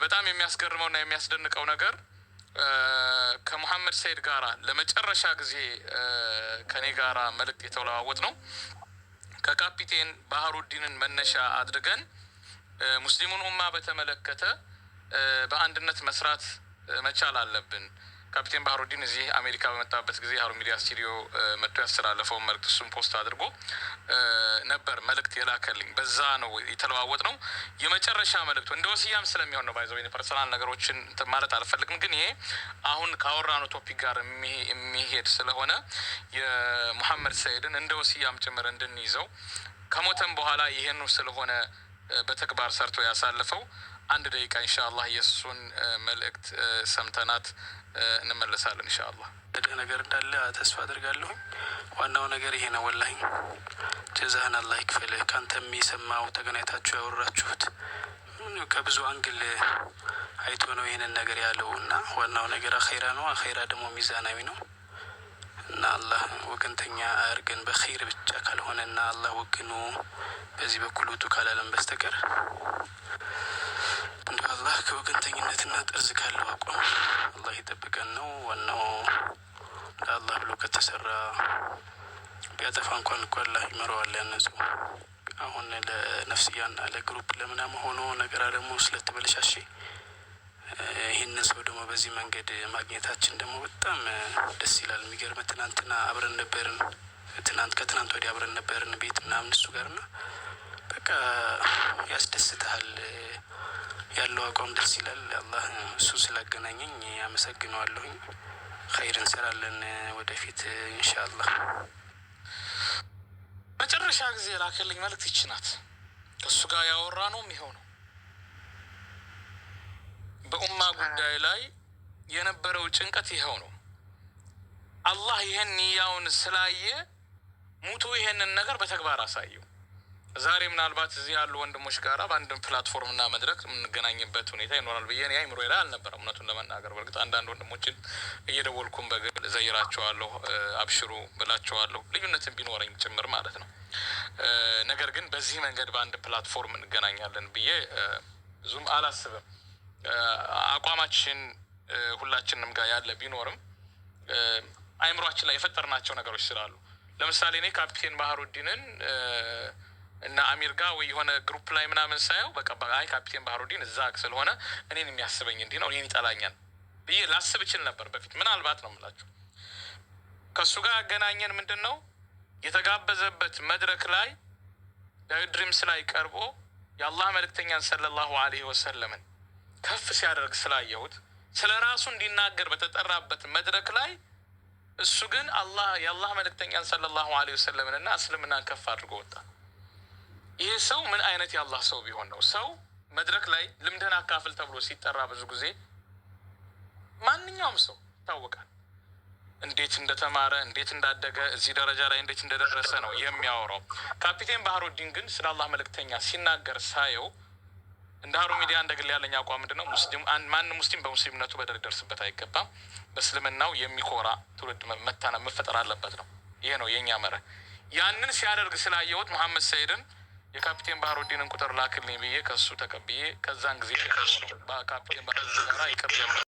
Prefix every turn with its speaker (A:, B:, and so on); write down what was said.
A: በጣም የሚያስገርመውና የሚያስደንቀው ነገር ከሙሐመድ ሰይድ ጋራ ለመጨረሻ ጊዜ ከኔ ጋራ መልእክት የተለዋወጥነው ከካፒቴን ባህሩዲንን መነሻ አድርገን ሙስሊሙን ኡማ በተመለከተ በአንድነት መስራት መቻል አለብን። ካፒቴን ባህሩዲን እዚህ አሜሪካ በመጣበት ጊዜ ሀሩን ሚዲያ ስቱዲዮ መጥቶ ያስተላለፈውን መልእክት እሱን post አድርጎ ነበር መልእክት የላከልኝ። በዛ ነው የተለዋወጥነው። የመጨረሻ መልእክቱ እንደ ወስያም ስለሚሆን ነው። By the way personal ነገሮችን እንትን ማለት አልፈልግም፣ ግን ይሄ አሁን ካወራነው topic ጋር የሚሄድ ስለሆነ የሙሐመድ ሰይድን እንደ ወስያም ጭምር እንድንይዘው፣ ከሞተም በኋላ ይሄኑ ስለሆነ በተግባር ሰርቶ ያሳለፈው፣ አንድ ደቂቃ ኢንሻአላህ የእሱን መልእክት ሰምተናት እንመለሳለን ኢንሻአላህ።
B: ነገር እንዳለ ተስፋ አድርጋለሁኝ። ዋናው ነገር ይሄ ነው። ወላሂ ጀዛህን አላህ ይክፈልህ። ከአንተ የሚሰማው ተገናኝታችሁ ያወራችሁት ከብዙ angle አይቶ ነው ይህንን ነገር ያለው እና ዋናው ነገር አኼራ ነው። አኼራ ደግሞ ሚዛናዊ ነው እና አላህ ወገንተኛ አያርገን በኸይር ብቻ ካልሆነ እና አላህ ወግኖ በዚህ በኩል ውጡ ካላለን በስተቀር እንደ አላህ ከወገንተኝነትና ጠርዝ ካለው አቋም አላህ ይጠብቀን ነው ዋናው። ለአላህ ብሎ ከተሰራ ቢያጠፋ እንኳን እኮ አላህ ይመረዋል ያንን ሰው። አሁን ለነፍስያና ለ group ለምናምን ሆኖ ነገር ደግሞ ስለተበለሻሸ ይህንን ሰው ደግሞ በዚህ መንገድ ማግኘታችን ደግሞ በጣም ደስ ይላል። የሚገርም ትናንትና አብረን ነበርን፣ ትናንት ከትናንት ወዲያ አብረን ነበርን ቤት ምናምን እሱ ጋር እና በቃ ያስደስትሃል። ያለው አቋም ደስ ይላል። አላህ እሱ ስላገናኘኝ አመሰግነዋለሁኝ። ኸይር እንሰራለን ወደፊት ኢንሻአላህ።
A: መጨረሻ ጊዜ የላከልኝ መልእክት ይች ናት። ከእሱ ጋር ያወራነው ይኸው ነው። በኡማ ጉዳይ ላይ የነበረው ጭንቀት ይኸው ነው። አላህ ይህን ንያውን ስላየ ሙቶ ይሄንን ነገር በተግባር አሳየው። ዛሬ ምናልባት እዚህ ያሉ ወንድሞች ጋራ በአንድም platform እና መድረክ የምንገናኝበት ሁኔታ ይኖራል ብዬ እኔ አይምሮዬ ላይ አልነበረም፣ እውነቱን ለመናገር። በእርግጥ አንዳንድ ወንድሞችን እየደወልኩም በግል ዘይራቸዋለሁ፣ አብሽሩ ብላቸዋለሁ፣ ልዩነትን ቢኖረኝ ጭምር ማለት ነው። ነገር ግን በዚህ መንገድ በአንድ platform እንገናኛለን ብዬ ብዙም አላስብም። አቋማችን ሁላችንም ጋር ያለ ቢኖርም አይምሯችን ላይ የፈጠርናቸው ነገሮች ስላሉ፣ ለምሳሌ እኔ ካፕቴን ባህሩዲንን እና አሚር ጋር ወይ የሆነ group ላይ ምናምን ሳየው በቃ አይ ካፒቴን ባህሩዲን እዛ ስለሆነ እኔን የሚያስበኝ እንዲህ ነው፣ እኔን ይጠላኛል ብዬ ላስብ እችል ነበር በፊት፣ ምናልባት ነው የምላችሁ። ከእሱ ጋር ያገናኘን ምንድን ነው? የተጋበዘበት መድረክ ላይ ዳዊት ድሪምስ ላይ ቀርቦ የአላህ መልእክተኛን ሰለላሁ ዐለይሂ ወሰለምን ከፍ ሲያደርግ ስላየሁት፣ ስለ ራሱ እንዲናገር በተጠራበት መድረክ ላይ እሱ ግን አላህ የአላህ መልእክተኛን ሰለላሁ ዐለይሂ ወሰለምን እና እስልምናን ከፍ አድርጎ ወጣ። ይህ ሰው ምን አይነት የአላህ ሰው ቢሆን ነው? ሰው መድረክ ላይ ልምድህን አካፍል ተብሎ ሲጠራ ብዙ ጊዜ ማንኛውም ሰው ይታወቃል። እንዴት እንደተማረ፣ እንዴት እንዳደገ፣ እዚህ ደረጃ ላይ እንዴት እንደደረሰ ነው የሚያወራው። ካፒቴን ባህሩዲን ግን ስለ አላህ መልእክተኛ ሲናገር ሳየው እንደ ሀሩን ሚዲያ እንደ ግል ያለኝ አቋም ምንድን ነው? ሙስሊም ማንም ሙስሊም በሙስሊምነቱ በደል ሊደርስበት አይገባም። በእስልምናው የሚኮራ ትውልድ መታነ መፈጠር አለበት ነው። ይሄ ነው የእኛ መርህ። ያንን ሲያደርግ ስላየሁት መሐመድ ሰይድን የካፒቴን ባህሩዲንን ቁጥር ላክልኝ ብዬ ከእሱ ተቀብዬ ከዛን ጊዜ ነው ካፒቴን ባህሩዲን ጋር ይቅር ጀምር